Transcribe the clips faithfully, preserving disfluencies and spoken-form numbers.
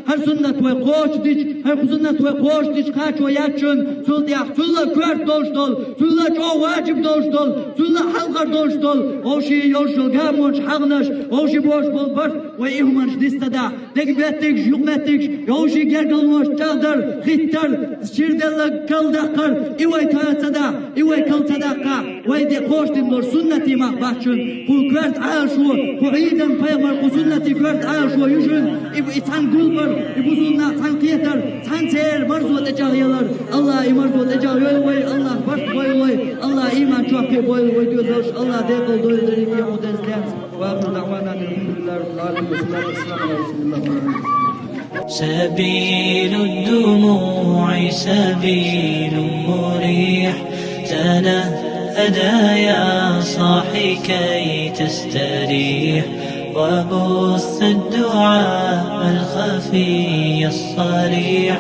ХӀара суннат вай кхочушдича, хӀара суннат вай кхочушдича кхачо яц шун, цул тӀехьа цул а коьрта долуш долу, цул а чӀогӀа важиб долуш долу, цул а хьалхара долуш долу, вовшийн йолуш йолу гамонаш, хьагӀнаш, вовшийн бохуш болу барт вай и хӀуманаш диц ца дахь. Деган меттигаш, юкъаметтигаш, йовшийн гергарлонаш, чӀагӀдар, хиттар, чирделлаг калдаккхар, и вай тоьа ца дахь, и вай кал ца даккхахь, вай де кхочушдина болу суннатий мах бац шун, кху коьрта Ӏалашо, кху Ӏийдан пайхамар кху суннатий коьрта Ӏалашо ю шун, и, и цхьана гулбар, и бусулба нах цхьана кхетар, цхьана церан марзо тӀечӀагӀъялар. АллахӀа и марзо тӀечӀагӀйойла вай, АллахӀа барт бойла вай, АллахӀа иман чохь кхиа бойла вай доьзалш, АллахӀа декъала дойла дерриг а кху деза денца. وآخر دعوانا أن الحمد لله رب العالمين، والصلاة والسلام على رسول الله وعلى آله وصحبه. سبيل الدموع سبيل مريح، تنهدى يا صاحي كي تستريح، وبث الدعاء الخفي الصريح،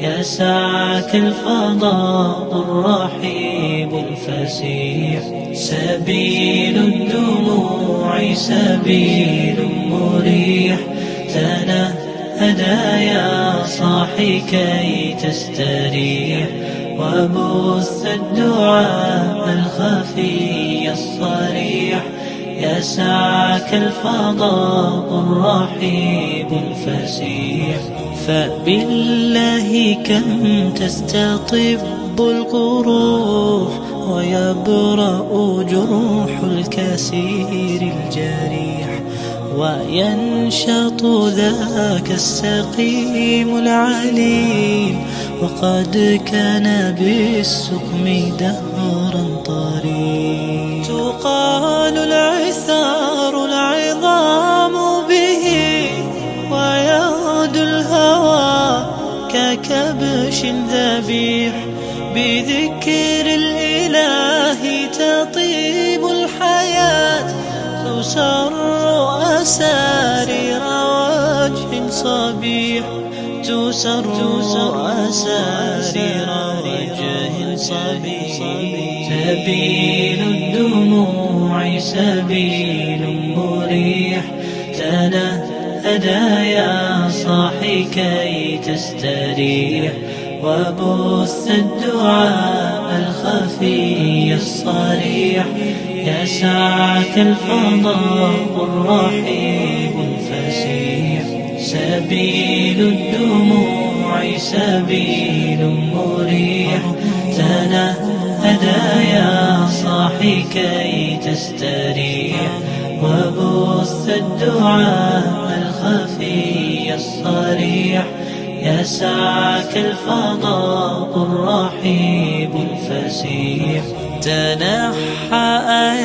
يسعك الفضاء الرحيب الفسيح. سبيل الدموع سبيل مريح، تنهدى يا صاحي كي تستريح، وبث الدعاء الخفي الصريح، يسعك الفضاء الرحيب الفسيح. فبالله كم تستطب القروح، ويبرأ جرح الكسير الجريح، وينشط ذاك السقيم العليل، وقد كان بالسقم دهرا طريح. تقال العثار العظام به، ويغدو الهوى ككبش ذبيح. بذكر الإله تطيب الحياة، تسر أسارير وجه صبيح، تسر أسارير وجه صبيح. سبيل الدموع سبيل مريح، تنهدى يا صاحي كي تستريح، وبث الدعاء الخفي الصريح، يسعك الفضاء الرحيب الفسيح. سبيل الدموع سبيل مريح، تنهدى يا صاحي كي تستريح، وبث الدعاء الخفي الصريح، يسعك الفضاء الرحيب الفسيح. تنحى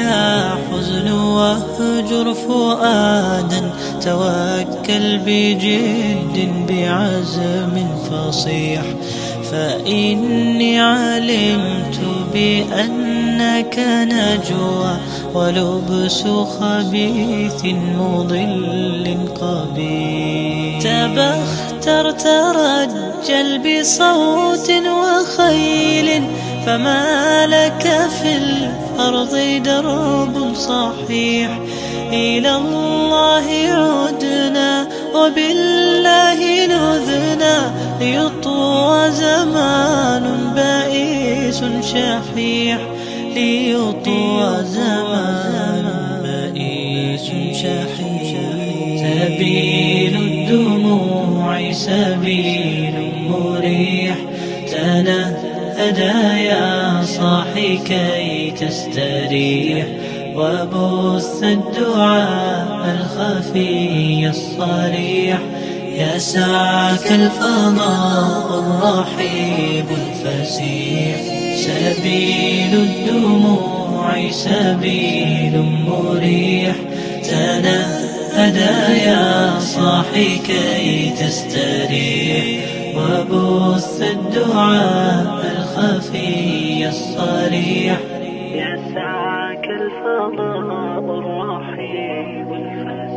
يا حزن واهجر فؤادا، توكل بجد بعزم فصيح. فإني علمت بأنك نجوى، ولبس خبيث مضل قبيح. تبختر ترجل بصوت وخيل، فما لك في الأرض درب صحيح. إلى الله عدنا وبالله لذنا، ليطوى زمان بئيس شحيح، ليطوى زمان بئيس شحيح. سبيل الدموع سبيل مريح، تنهدى يا صاحي كي تستريح، وبث الدعاء الخفي الصريح، يسعك الفضاء الرحيب الفسيح. سبيل الدموع سبيل مريح، تنهدى يا صاحي كي تستريح، وبث الدعاء الخفي الصريح، يسعك الفضاء الرحيب الفسيح.